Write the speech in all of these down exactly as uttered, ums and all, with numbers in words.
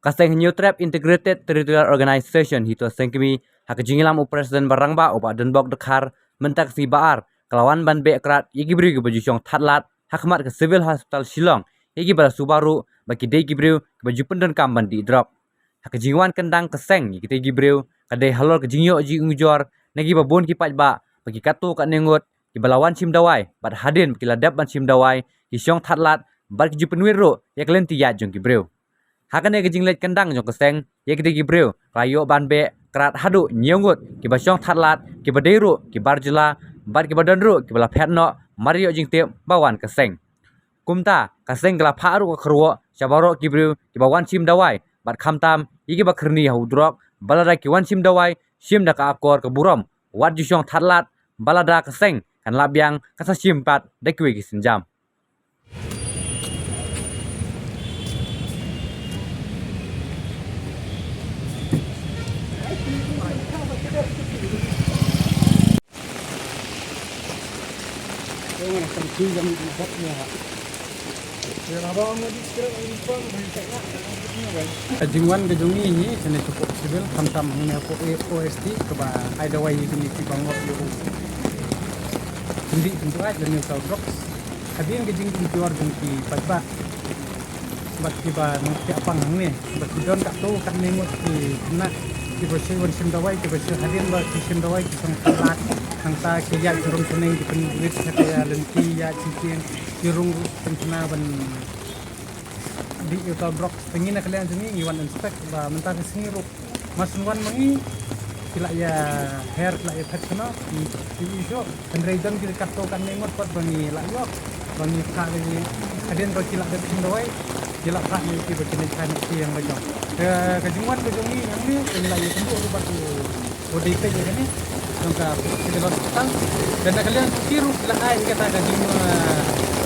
Ka seng Hynñiewtrep Integrated Territorial Organization, HITO Sengkmie, ha ka jingïalam u President ba rangbah u Bah Donbok Dkhar, mynta ka sngi Ba-ar, ka la wan ban beh krad ïa ki briew kiba ju shong thad lad ha khmat ka Civil Hospital Shillong ïa kiba la suba ruh ba ki dei ki briew kiba ju pyndonkam ban dih drok. Ha ka jingwan kyndang ka seng ïa kitei ki briew, ka dei halor ka jingïoh jingujor na kiba bun ki paidbah ba ki katto katne ngut kiba la wan shim dawai bad hadien ba ki la dep ban shim dawai, ki shong thad lad bad ki ju pynwit ruh ïa ka lynti ïaid jong ki briew. Ha kane ka jingleit kyndang jong ka seng ïa kitei ki briew, ka la ïoh ban beh krad haduh hynñiew ngut kiba shong thad lad, kiba dei ruh ki bar jylla bad kiba don ruh kiba la phet noh mar ïoh jingtip ba wan ka seng. Kumta ka seng ka la phah ruh ka kyrwoh sha baroh ki briew kiba wan shim dawai bad khamtam ïa kiba khyrni ha u drok, ba lada ki wan shim dawai, shim da ka akor ka burom, wat ju shong thad lad, ba lada ka seng kan lah biang, kan sa shim pat da kiwei ki sienjam. Ka jingwan ka jong ngi hi, kane ka pok civil, khamtam hangne hapoh O S T, kaba ai dawai ïa kine kiba ngot ïa u kyndit kynduh lane u tau drugs. Hadien ka jingujor jong ki paidbah bad kiba nongthiah pang hangne, bad ki don katto katne ngut ki khynnah kiba shu wan shim dawai, kiba shu hadien ba ki shim dawai ki shong thad lad, nangta ki ïaid sharum shaneng, ki pynwit sha ka ïa lynti, ïaid shisien, ki rung ruh pynthana ban dih ïa u tau drugs. Te ngi na ka liang jong ngi ngi wan inspect ba mynta ka sngi ruh, mar shu wan ma ngi, ki la ïa her, ki la ïa phet shano, ki, ki ïohi shuh. Hynrei don ki katto katne ngut pat ba ngi la ïoh, ba ngi phah ïa ngi, hadien ba ki la dep shim dawai, ki la phah ïa ngi ba kin ïa phah ïa ngi ïa ka jong. Ka, ka jingwan ka jong ngi hangne, ka ngi la ïa kynduh ruh bad u, u dei peit ïa kane jong ka Civil Hospital. Te na ka liang jong ki ruh ki la ai ïa kata ka jing, eh,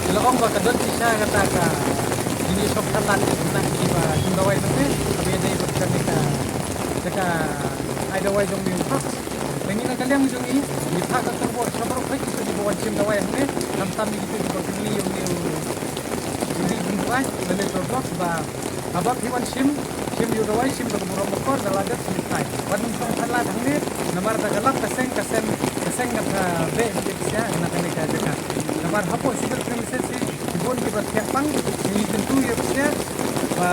ki la ong ba ka don shisha kata ka jingïashong thad lad ïa ki khynnah kiba shim dawai mynta, kaba ïadei bad kane ka jaka ai dawai jong ngi. Te ngi na ka liang jong ngi, ngi phah ka kyrwoh sha baroh peit kito kiba wan shim dawai hangne, khamtam ïa kito kiba kyrni ïa une u, u dih kynduh lane u tau drugs ba haba phi wan shim, shim ïa u dawai, shim da ka burom bakor, da la dep shim phai. Wat nym shong thad lad hangne, namar da ka lap ka seng, ka seng, ka seng kan sa beh ïa phi sha na kane ka jaka. Namar hapoh civil premises hi, ki bun kiba thiah pang, ngi kyntu ïa phi sha ba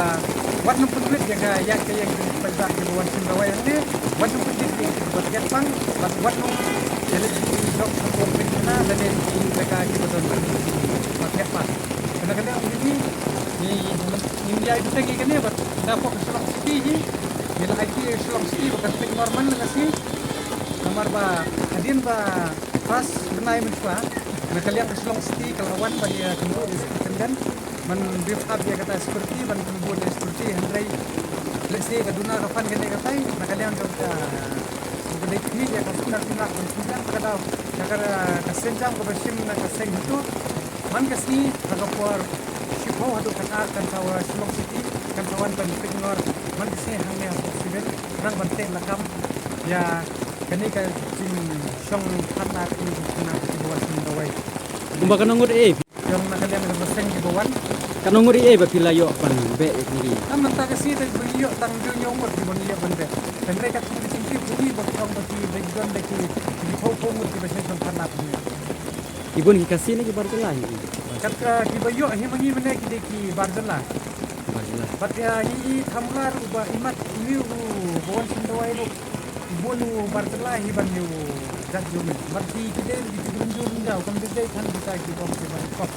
wat nym pynwit ïa ka ïaid ka ïeng jong ki paidbah kiba wan shim dawai hangne, wat nym pynwit ïa kiba thiah pang, bad wat nym ïaleit ki jong ka pynthana lane ki jaka kiba don kiba thiah pang. Kane ka liang ngi, ngi, ngim ïai bteng ïa kane bad na pdeng ka Shillong City hi, ngi la aiti ïa Shillong City ba kan peit normal na ka sngi. Namar ba hadien ba first bnai mynshuwa, na ka liang ka Shillong City ka la wan ban ïakynduh ïa ka superintendent ban beef up ïa kata security, ban pynbun ïa security, hynrei lehse ka duna ka phan kane katai, na ka liang jong ka, ka dei khmih ïa ka signal, signal ban sienjam ka daw, ka, ka, ka sienjam kaba shim na ka seng HITO. Man ka sngi ha ka por shiphew haduh khatar kan sa wan Shillong City, kan sa wan ban peit nor man ka sngi hangne ha Civil, nang ban teh lakam ïa kane ka jingshong thad lad kine ki khynnah kiba wan shim dawai. Kumba katno ngut ei? Jong na ka liang ka seng kiba wan. Katno ngut ei ba phi la ïoh ban beh ïa kine ki? Mynta ka sngi te ba ngi ïoh tang hynñiew ngut kiba ngi ïoh ban beh. Hynrei ka jingtip jong ngi ba ki ong ba ki dei don da ki, ki phew phew ngut kiba shong thad lad hangne. Ki bun ki Khasi ne ki bar jylla hi? Kat, eh, kiba ïoh hi ma ngi mynne ki dei ki bar jylla. Bar jylla. Bad, eh, ngi i thamla ruh ba imat uni u ba wan shim dawai ruh bun u bar jylla hi ban ïa u jait jong ngi. Bad ki, ki dei ki jingkyrmen jong ngi, kam dei dei than kita ki bym ki bym kop.